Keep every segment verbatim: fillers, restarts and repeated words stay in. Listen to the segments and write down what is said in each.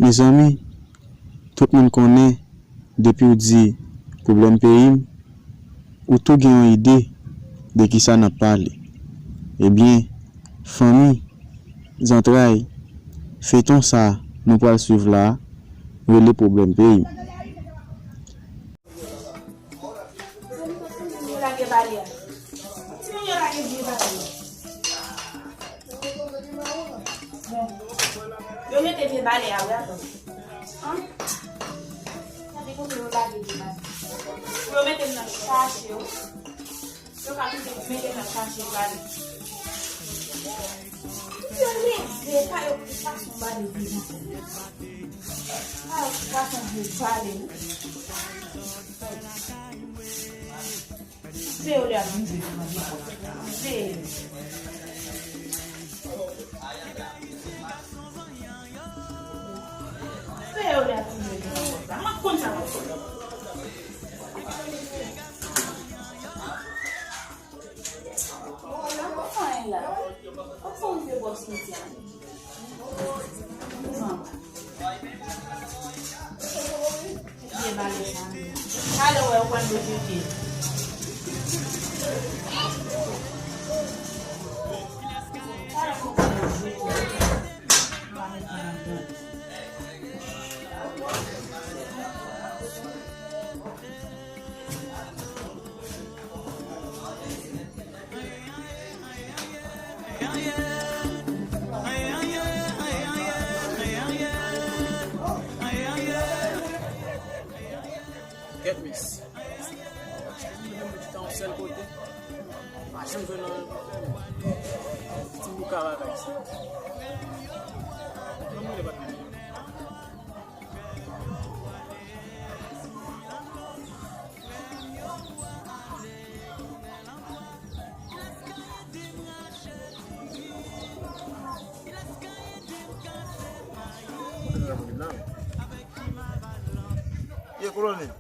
Mezanmi, tout moun konnen, depi w di pwoblèm peyi m, ou tou gen yon ide de kisa n ap pale. Ebyen, fanmi, zantray, feyton sa nou pral swiv la a rele Pwoblèm Peyi m. Yo lage bale a. Timoun yo lage vye bale yo. Bon. Yo mete vye bale a, wi, atò. An? Gade kote yo lage vye bale. Pou yo mete l nan chache yo. Yo ka mete, mete nan chache bale. Yo leve, pa yo, pa son bale vye. Pa yo, pa son vye bale, wi. Se yo lè ap rive. Se yo. Se yo lè ap rive. Mwen konn sa mwen fè. Bon, nan moman an la, fòk se yon vye bòs nou di a. Vye bale sa. Talè w wè yo pral dojete. Talè w wè yo pral dojete. Kèt, men. Mwen chita yon sèl kote. Pa janm jwenn nan ti bouka bagay sa. Kòman li pa t vini? Ye, kolonèl.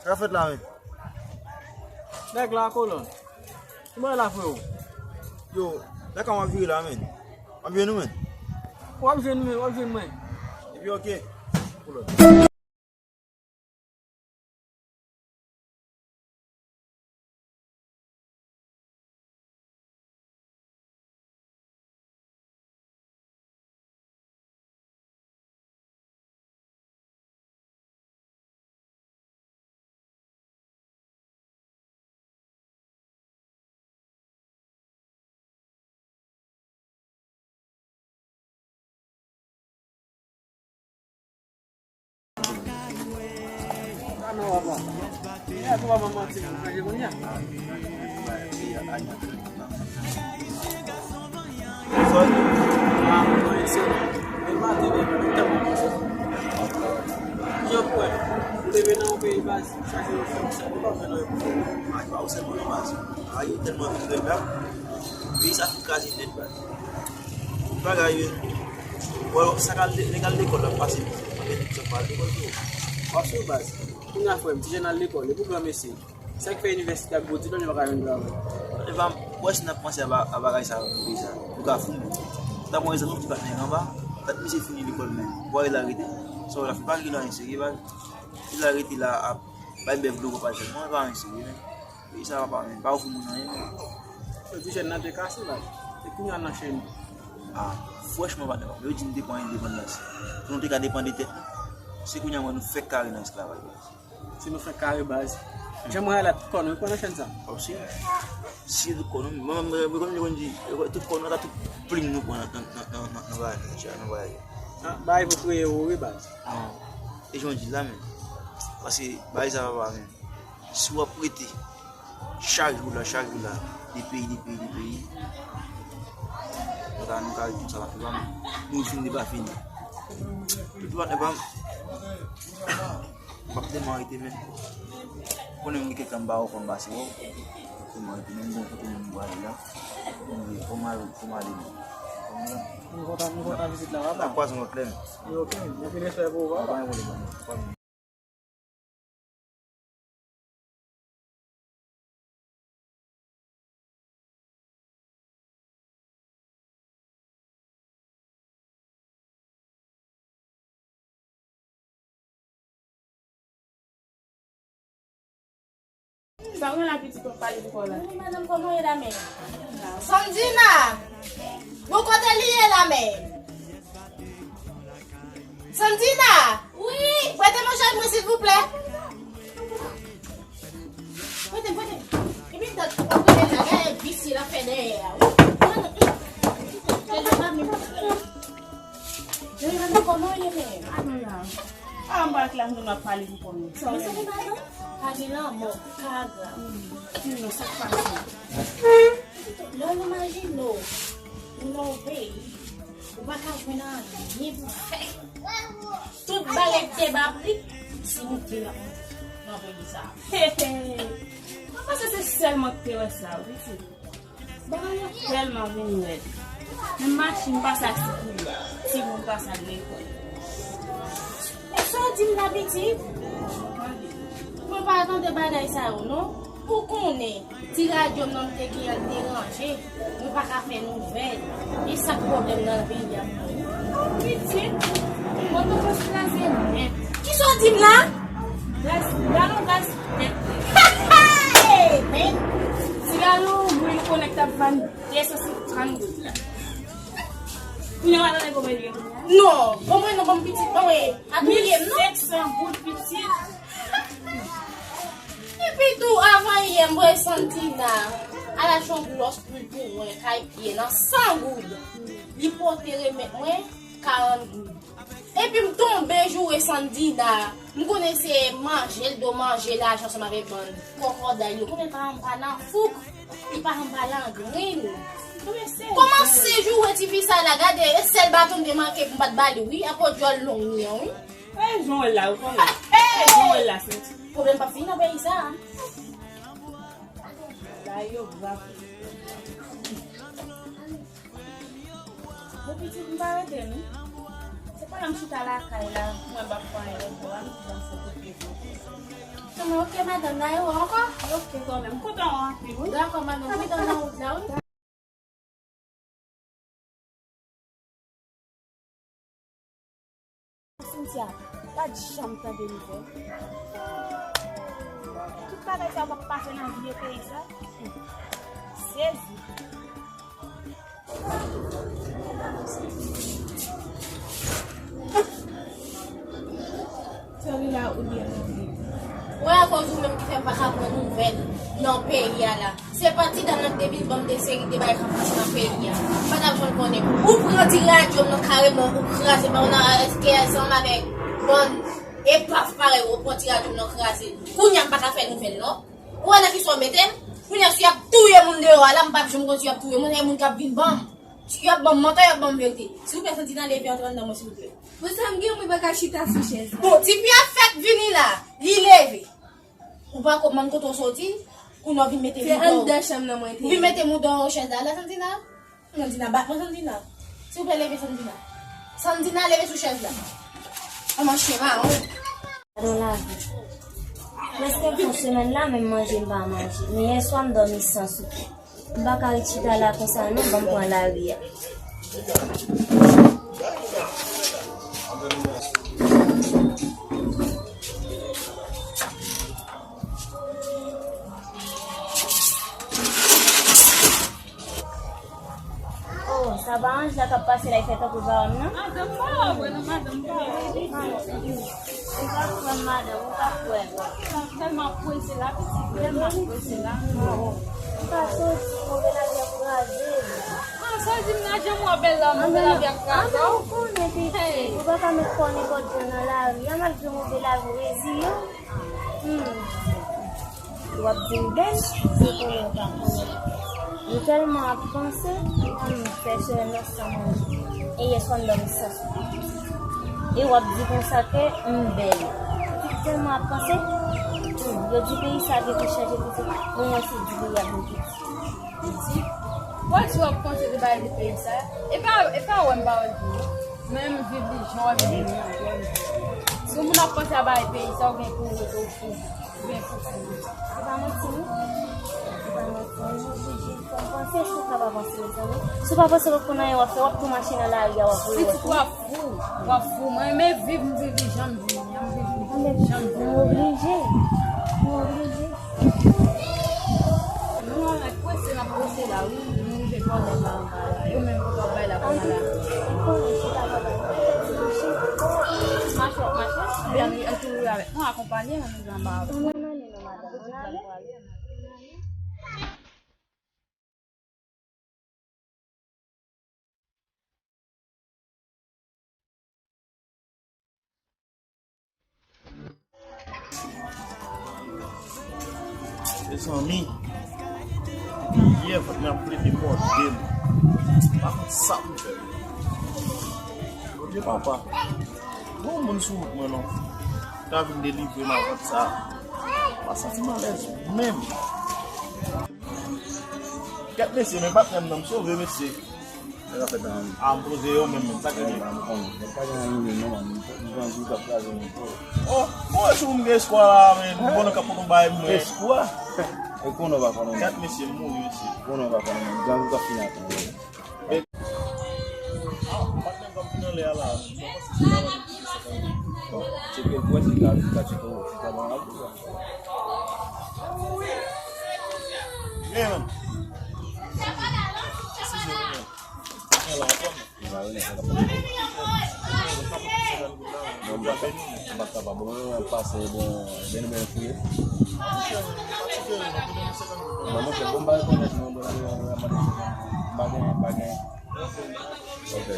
Sa k ap fèt la menm? Nèg la, kolonn. Ki bagay la, freo? Yo, nèg la, m ap vire la menm. W ap jwenn ou menm? W ap jwenn mwen, w ap jwenn mwen. Epi, oke. Kolonn. Yo kwè, ou leve nan yon peyi baz, chache yon fanm, sa, ou pa fè nan yon peyi. Ay, pa ou sèlman non, baz. Ay, yo tèlman vin rèv la. Peyi sa fin kraze nèt, baz. Bagay yo. Bon, sa k al, nèg al lekòl, l ap pase. Anben, nèg sa pa al lekòl tou. W ap sou baz. Kounye a, frè m, ti jèn al lekòl, epi granmesi. Sa k fè inivèsite ak gwo diplòm yo pa ka jwenn travay? Epa, m wè si n ap panse a ba-, a bagay sa yo pou peyi sa. Nou ka fout nou. Tankou egzanp, yon ti patnè anba, dat misye fini lekòl men. Bwè l arete. Sa w la fè pa gen anyen serye, baz. Li la rete la ap bay bèf dlo pa sèlman, pa anyen serye, men. Peyi sa papa, men. Pa ofri moun anyen, men. Yo di jèn nan te kase, baz. E kounye a nan chen. Ah, franchman, patnè, yo di m te pran endepandans. Pou nou te ka depann de tèt nou. Se kounye a mwen nou fèk kare nan esklavaj, baz. Si nou fèk kare, baz. Jan mwen la, tout kò nou, yo pran nan chen sa. Oh, si. Si tout kò nou, mwen, mwen, mwen, mwen, mwen di, tout kò nou, ata tout plim nou pran nan, nan, nan, nan, nan bagay, nan bagay. Ah, bagay pou kreye ou, wi, baz. Non. E jan w di la, men. Paske bagay sa, papa, men. Si w ap rete chak jou la, chak jou la, de peyi, de peyi, de peyi, nou ka, nou ka ret konsa, pa fè pa, men nou fin de pa fini. Tout pa, pa, m ap tèlman rete, men. Konnen m gen kèk tan m pa wè w, fò m pase wè w. Tèlman rete, men m bon kote moun m prale la. Fò m ale, fò m ale, men. Nou kontan, nou kontan vizit la, papa. N ap kwaze yon lòt lè, men. Ok, anpil respè pou ou, papa. Pa gen pwoblèm, pa gen pwoblèm. Sa w gen la pitit w ap pale pou kò w la? Wi, madanm, kòman w ye la menm? Sandina! Bon, kote li ye la menm? Sandina! Wi! Prete manje ak mwen, silvouplè. Prete, prete. Epi dat w ap rele la, gade visye l ap fè dèyè a. Wi. Wi, madanm, kòman w ye menm? A, m la. A, m pa t la, m ap pale pou kò m. Mezanmi, madanm, pa gen lanmò, ka grav. Non, sa k pase? Lè w imajine w, ou nan yon peyi, ou pa ka jwenn anyen pou fè. Tout bagay te ba pli, se moute l ap moute nan peyi sa a. He, he. Mwen panse se sèl mwen ki te wè sa, wi, pitit. Bagay yo tèlman vin rèd. Menm machin pase ak sikile, timoun pase ak lekòl. E sa w di m la, pitit? Mwen pa tande bagay sa yo, non. Ou konnen, ti radyo m nan m te gen an deranje, nou pa ka fè nouvèl. E sa k pwoblèm nan peyi a. Pitit, Pòtoprens kraze nèt. Kisa w di m la? Gaz, galon gaz nèt. Hey, men. Ti galon lwil konèk t ap vann de san senkant goud la. Kounye a w a tande konbyen li ye kounye a? Non, ban mwen non, ban m pitit, ban mwen. Apiye m non. Mil senk san goud pitit. Epi tou, avan yè, m voye Sandina al achte yon glòs pwil pou mwen, kay pye nan san goud. Li pote remèt mwen karant goud. Epi m tonbe joure Sandina. M konnen se manje l do manje lajan ansanm avèk bann kòkòday yo. Konnen pa, m pa nan fouk, li pa janm pale an grenn. Kòmanse joure tifi sa la, gade, e sèl baton m te manke pou m pa t ba li, wi, apre dyòl long li an, wi. E jan w wè l la, ou konnen. E jan w wè l la, senti. Pwoblèm p ap fini nan peyi sa a. La yo grav. Bon, pitit, m pa rete, non. Se pandan m chita lakay la, mwen p ap fè anyen lòt bò a, m di ban m fè kote pou. Kòman, oke, madanm, n a rewè ankò? Oke, kanmenm. M kontan wè w anpil, wi. Dakò, madanm, m kontan nan wout la, wi. Cynthia, pa t janm tande nouvèl. Tout bagay sa yo p ap pase nan vye peyi sa. Sezi. Sèl la ou byen manje. Wè, akoz ou menm ki fè m pa ka pran nouvèl nan peyi a la. Se pa ti dam nan ki te vin ban m de seri de bagay k ap pase nan peyi a. M pa t ap janm konnen. Ou pran ti radyo m nan kareman, ou kraze l, pa konn èske ansanm avèk bann epaf parèy ou pran ti radyo m nan kraze l. Kounye a m pa ka fè nouvèl non. Ou wè nan kisa w mete m? Kounye a si y ap touye moun deyò a la, m p ap janm konn si y ap touye moun, e moun k ap vin ban m. Si y ap ban m mantè, y ap ban m verite. Silvouplè, Sandina, leve antre anndan mwen, silvouplè. Bon, sa m gen, mwen pa ka chita sou chèz la. Bon, tifi a fèk vini la, li leve. Ou pa konprann kote w soti, kounye a w vin mete m deyò. Se anndan chanm nan mwen te ye. Ou vin mete m deyò chèz la, la, Sandina? Sandina, bat mwen, Sandina. Silvouplè, leve, Sandina. Sandina, leve sou chèz la. Kòman chen mawon. Gadon lavi. Prèske fon semèn la, menm manje m pa manje. Men yèswa m dòmi san soupe. M pa ka ret chita la konsa non, ban m pran lari a. Oh, sa pa Anj la k ap pase la, li fè tankou l pa wè m nan? Madanm pa wè, non, madanm pa wè. Ou pa kwè m, madanm, ou pa kwè m. Tèlman prese la, pitit, tèlman prese la. Ou pa soti, move lavi ap kraze. Ah, sa di m nan, jan m wè bèl la, move lavi ap kraze. Ah, men ou konnen, pitit, ou pa ka met kò w nenpòt jan nan lari a, malgre move lavi reziye w. Hmm. W ap di m bèl, se konnen w pa konnen. M tèlman ap panse, m fè semèn nan san manje. E yèswa m dòmi san soupe. E w ap di konsa ke m bèl. M tèlman ap panse, hmm, yo di peyi sa gen pou chanje pitit. Mwen, mwen se di peyi a vin piti. Pitit, w ap di w ap panse de bagay de peyi sa. E pa, e pa wè m pa wè l pou ou. Men m viv li jan w ap viv li an. Si yon moun ap panse a bagay peyi sa, ou gen pou ou rete ou fou. Ou gen pou fou. Se pa manti, non. Se pa manti. Ou oblije fè m panse, si w ka pa panse, mezanmi. Si w pa panse, w ap konn anyen w ap fè, w ap tou mache nan lari a, w ap voye wòch. Pitit, w ap fou. W ap fou. Mwen renmen viv, m viv li jan m viv li. An, men jan m viv li. M oblije. M oblije. Mwen mennen nou, madanm. Ann ale. Mezanmi, yè fòk n ap plede mòde m. Pa konn sa pou m fè. Bondye papa, gon moun sou wout mwen non. Ta vin delivre m avèk sa. Pa santi m alèz menm. Kèt mesye, men patnè m nan m sove mesye. Sa ka fèt nan. A, m poze yo menm, menm sa k gen. Mwen pa gen anyen menm non, mwen. Mwen grandi, w t ap kraze mwen. Oh, oh, si w gen espwa la, men. Bon, nan kap pou bay mwen. Espwa? E konnen w pa konnen. Kèt mesye, m mouri mesye. Konnen w pa konnen, mwen. Grandi, w t ap fini ak mwen. Ah, patnè m k ap vin anlè a la. Bon, se ke l kwè se ka, se ka tcheke w, se ka ban w. Bon, m pa kapab, bon, pase, bon, byen, byen fouye. Nan monchè, bon, m pa rekonèt non, bon, m pa gen, m pa gen. Ok.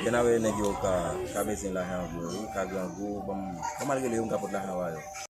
Gen avè nèg yo ka, ka bezwen lajan vre wi, ka grangou, ban m, ban m al rele yo, m ka pot lajan ba yo.